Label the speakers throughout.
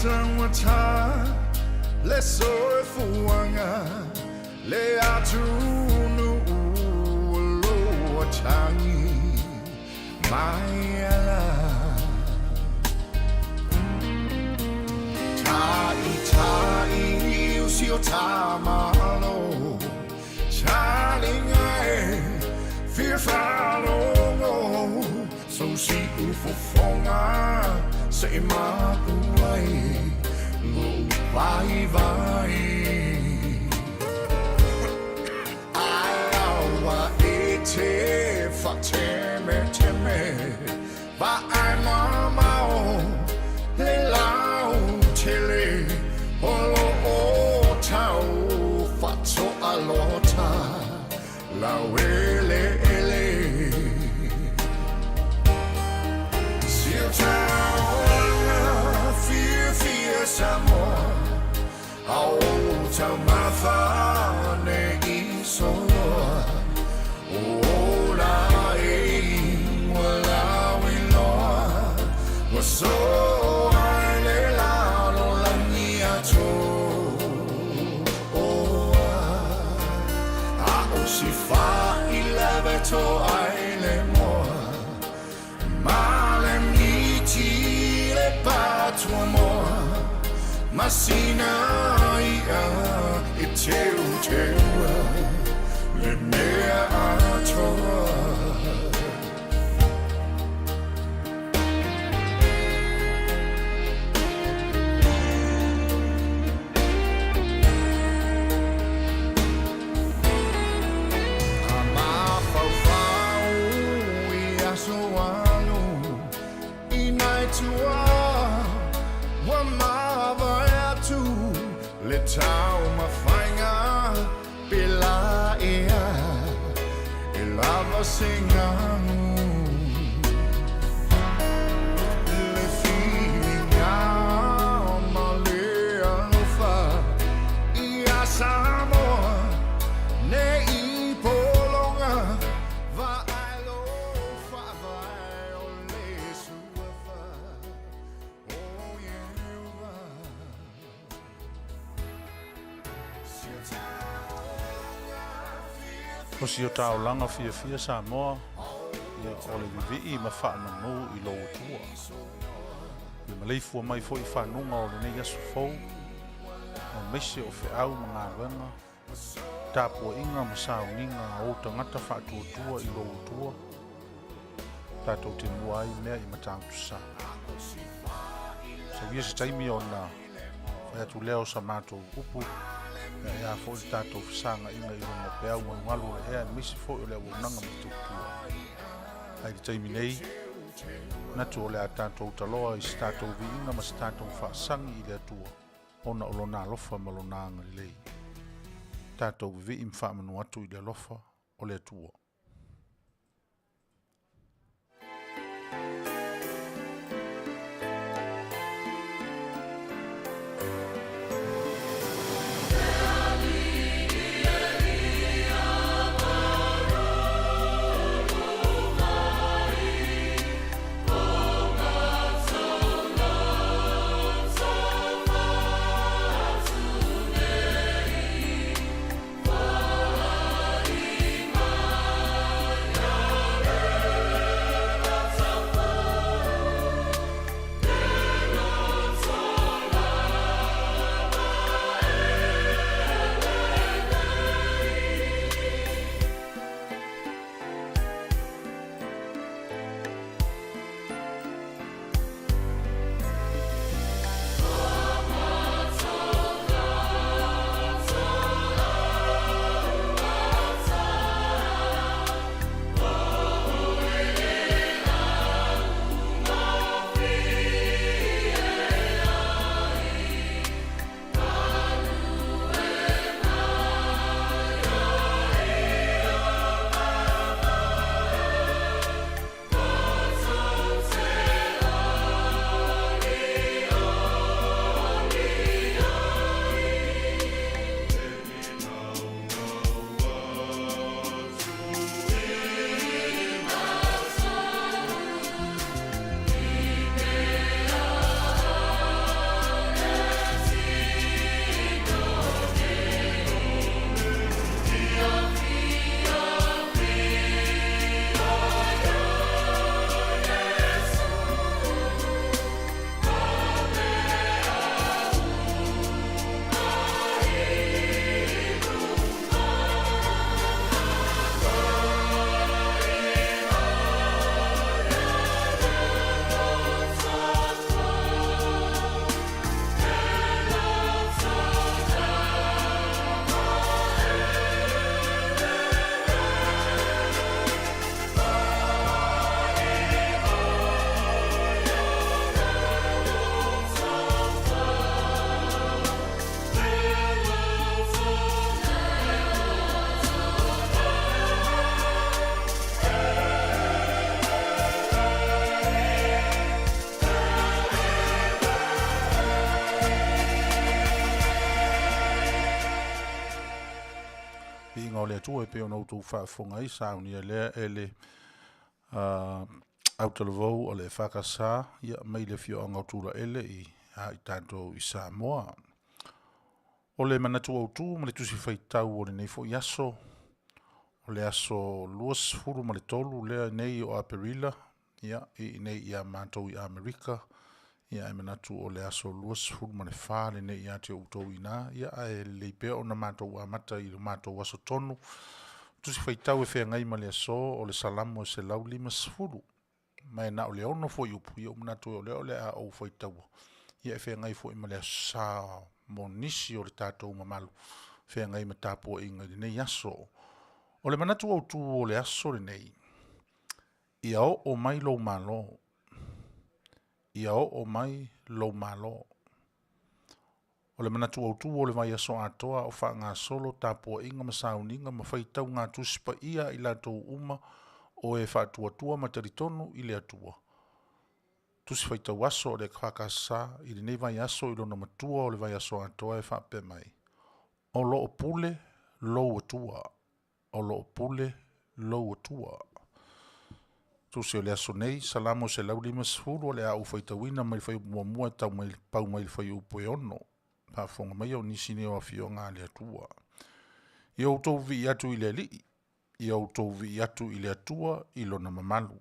Speaker 1: Taugata le soifuaga le atunuu o lo o tagi mai ala. Ta'ita'i o si o tā Malo, taaliga e fia faalogo, sou siufofoga se'i mapu ai lou vaivai. Ae aua e te faatemeteme, vaai mamao le lautele o lo o tau faatoalota laueleele. Si o taulaga fiafia Samoa, a o taumafa nei soloa, o ola e ua lauiloa, ua soa i le lalolagi atoa. A o si faileve toai le moa, ma le miti le patuamoa, ma sina i'a e teuteua le mea atoa. A mafaufau i aso alu i nai tua ua mavae atu, le taumafaiga pe la ea e lava se galu. Le filiga ma le alofa ia Samoa nei pologa, vaai lou faavae o le suafa o Ieova. Si o taulaga
Speaker 2: O si o taulaga fiafia Samoa, ia o le vivii ma faamanu i lou Atua. Le maleifua mai foi i fanuga o lenei aso fou, aemaise o feau ma galuega, tapuaiga ma sauniga a ou tagata faatuatua i lou Atua, tatou te mua ai mea i Matautu Sa. Sau ia se taimi ona fai atu lea o sa matou upu, ia e a foi le tatou fesagaiga i luga o peau galugalu o le ea, aemaise foi o le auaunaga ma le tautua. Ai le taimi nei, manatu o le a tatou taloa i se tatou viiga ma se tatou faasagi i le Atua, ona o lona alofa ma lona agalelei. Tatou vivii ma faamanu atu i le alofa o le Atua. Atua e pei ona outou faafofoga ai, saunia lea e le autalavou o le EFKS mai le afioaga o Tulaele ia i tatou i Samoa. O le manatu autu ma le Tusi Faitau o lenei foi aso, o le aso 23 lenei o Aperila iinei ia matou i Amerika, ae manatu o le aso 24 lenei ia te outou i ina, ae lelei pea ona matou amata i lo matou aso tonu. O le Tusi Faitau e feagai ma le aso, o le Salamo e 150, ma e na o le 6 fuaiupu. Ua ou manatu o lea o le a ou faitaua, e feagai foi ma le Aso Sa mo nisi o le tatou mamalu o feagai ma tapuaiga i lenei aso. O le manatu autu o le aso lenei, ia oo mai lou Malo, ia oo mai lou Malo. O le manatu autu o le vaiaso atoa a o faagasolo tapuaiga ma sauniga ma faitauga Tusi Paia a i latou uma o e faatuatua ma talitonu i le Atua, Tusi Faitau Aso a le EFKS i lenei vaiaso i lona matua o le vaiaso atoa e faapea mai, “O lo o pule lou Atua, o lo o pule lou Atua.” Tusi o le aso nei Salamo e 150, o le a ou faitauina mai le fuaiupu 1 e tau mai pau mai le fuaiupu e 6. Faafofoga maia o nisi nei o afioga a le Atua. Ia outou vivii atu i le Alii, ia outou vivii atu i le Atua i lona mamalu.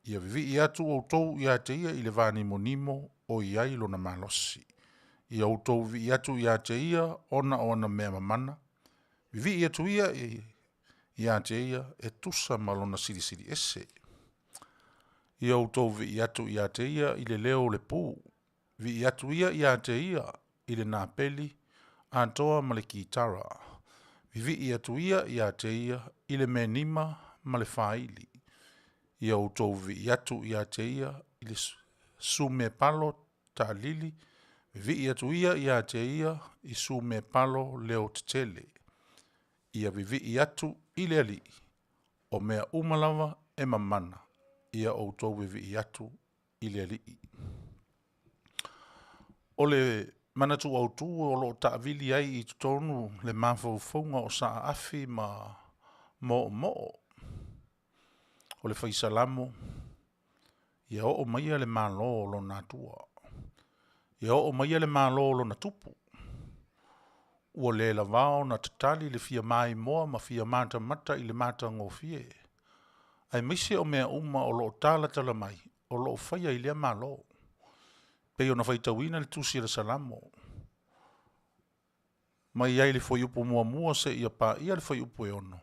Speaker 2: Ia vivii atu outou ia te Ia i le vanimonimo o i ai lona malosi. Ia outou vivii atu ia te Ia ona o ana mea mamana, vivii atu ia ia te Ia e tusa ma lona Silisili Ese. Ia outou vivii atu ia te Ia i le leo o le pu, vivii atu ia ia te Ia i le napeli atoa ma le kitara. Vivii atu ia ia te Ia i le menima ma le faili. Ia outou vivii atu ia te Ia i le sumepalo taalili, vivii atu ia ia te Ia i sumepalo leotetele. Ia vivii atu i le Alii, o mea uma lava e mamana, ia outou vivii atu i le Alii. O le manatu autu o lo o taavili ai i totonu le mafaufauga o Saafi ma Moomoo, o le fai Salamo, ia oo maia le Malo o lona Atua, ia oo maia le Malo o lona Tupu, ua le lava ona tatali le fia maimoa ma fia matamata i le matagofie, aemaise o mea uma o lo o talatala mai o lo o faia i lea Malo. E pei ona faitauina le tusi a le Salamo mai ai le fuaiupu 1 seia paia le fuaiupu e 6,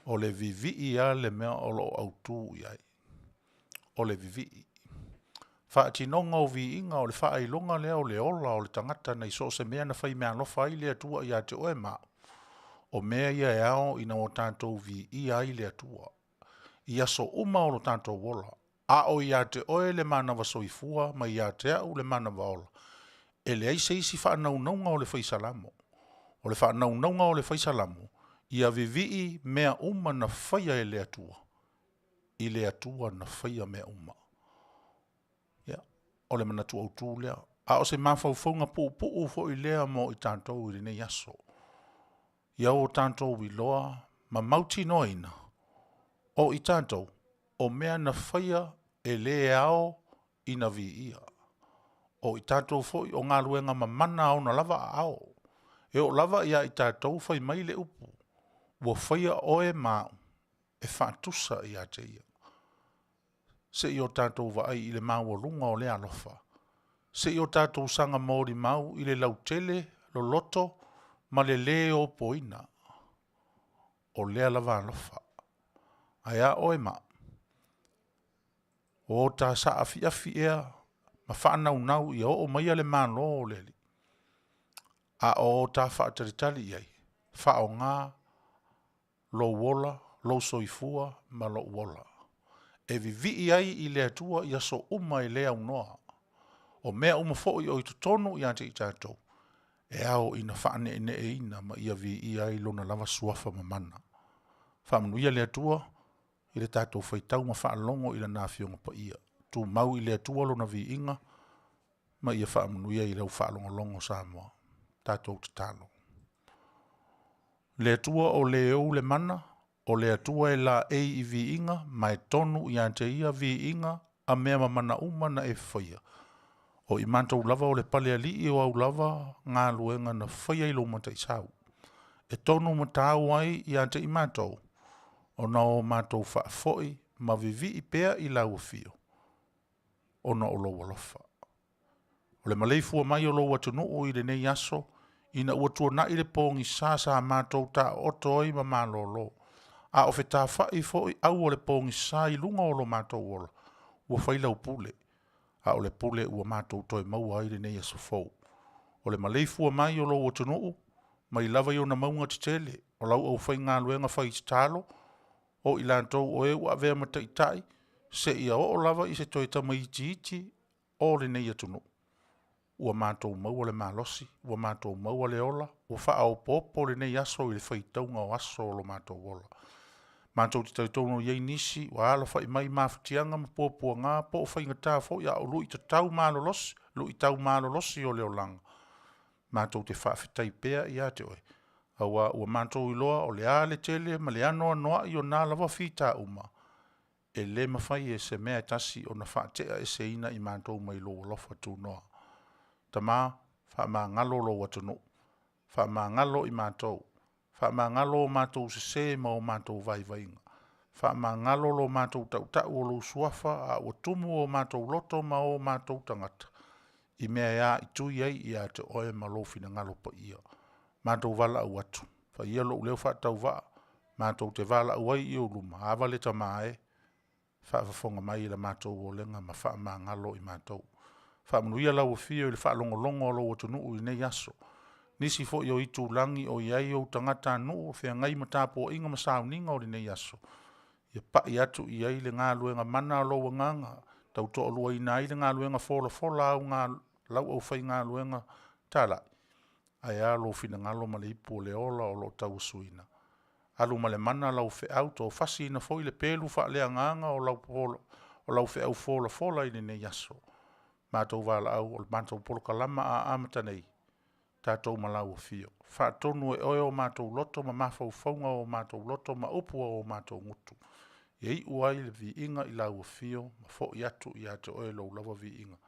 Speaker 2: o le vivii lava le mea o lo o autu i ai, o le vivii. Faatinoga o viiga o le faailoga lea o le ola o le tagata nai so o se mea na faimeaalofa ai le Atua ia te oe ma au, o mea ia e ao ina o tatou viia ai le Atua i aso uma o lo tatou ola. A o ia te oe le manava soifua ma ia te au le manava ola, e leai se isi faanaunauga o le fai Salamo. O le faanaunauga o le fai Salamo, ia vivii mea uma na faia e le Atua i le Atua na faia mea uma. Ia, o le manatu autu lea, a o se mafaufauga puupuu foi lea mo i tatou i lenei aso, ia o tatou iloa ma mautinoaina o i tatou o mea na faia e le ao ina viia. O i tatou foi o galuega mamana a ona lava aao. E oo lava ia i tatou fai mai le upu, ua faia oe ma au e faatusa ia te Ia. Se i o tatou vaai i le maualuga o lea alofa, se i o tatou saga molimau i le lautele, loloto ma le lē opoina o lea lava alofa. Ae a oe ma au? O ta saafiafi ea ma faanaunau ia oo maia le Malo o le Alii, a o ta faatalitali i ai, faaaoga lou ola, lou soifua ma lou ola e vivii ai i le Atua i aso uma e le aunoa. O mea uma foi o i totonu ia te i tatou, e ao ina faaneeneeina ma ia viia ai Lona lava suafa mamana. Faamanuia le Atua i le tatou faitau ma faalogo i Lana Afioga Paia. Tumau i le Atua Lona viiga ma ia faamanuia i lau faalogologo Samoa. Tatou tatalo. Le Atua o le ou le mana, o le Atua e laei i viiga, ma e tonu ia te ia viiga a mea ma mana uma na e faia. O i matou lava o le palealii o au lava galuega na faia i lou mataisau. E tonu ma tāu ai ia te i matou, ona o matou faafoi ma vivii pea i lau afio, ona o lou alofa. O le maleifua mai o lou atunuu i lenei aso, ina ua tuanai le pogisa sa matou taooto ai ma malolo, a o fetafai foi au o le pogisa i luga o lo matou ola, ua fai lau pule, a o le pule ua matou toe maua ai lenei aso fou. O le maleifua mai o lou atunuu mai lava i ona mauga tetele, o lau aufaigaluega fai tatalo, o i latou o e ua avea ma taitai, seia oo lava i se toe tamaitiiti o lenei atunuu, ua matou maua le malosi, ua matou maua le ola, ua faaopoopo lenei aso i le faitauga o aso o lo matou ola. Matou te talitonu e i ai nisi ua alafai mai i mafatiaga ma puapuaga po o faigata foi a o luitau malolosi o le olaga, matou te faafetai pea ia te oe, aua ua matou iloa o le a le tele ma le anoanoai o na lava fitauma, e le mafai e se mea e tasi ona faateaeseina i matou mai lou alofa tunoa. Tama, faamagalo lou atunuu, faamagalo i matou, faamagalo o matou sese ma o matou vaivaiga, faamagalo lo matou tautau o lou Suafa a ua tumu o matou loto ma o matou tagata i mea e aaitui ai ia te oe ma lou finagalo paia. Matou valaau atu, fai ia lou leo faatauvaa matou te valaau ai i ou luma, Ava le Tama e, faafofoga mai i la matou olega ma faamagalo i matou. Faamanuia lau Afio i le faalogologo a lou atunuu i lenei aso, nisi foi o itulagi o i ai ou tagatanuu o feagai ma tapuaiga ma sauniga o lenei aso, ia pai atu i ai le galuega mana a lou Agaga, tautoaluaina ai le galuega folafola a lau aufaigaluega talai, ae a lou finagalo ma le ipu o le ola o lo o tauasuina. Alu ma le mana lau feau, tofasiina foi le pelu faaleagaga o lau feau folafola i lenei aso. Matou valaau, o le matou polokalama a amata nei, tatou ma lau Afio, faatonu e oe o matou loto ma mafaufauga o matou loto ma upu a o matou gutu, ia iu ai le viiga i lau Afio ma foi atu ia te oe lou lava viiga.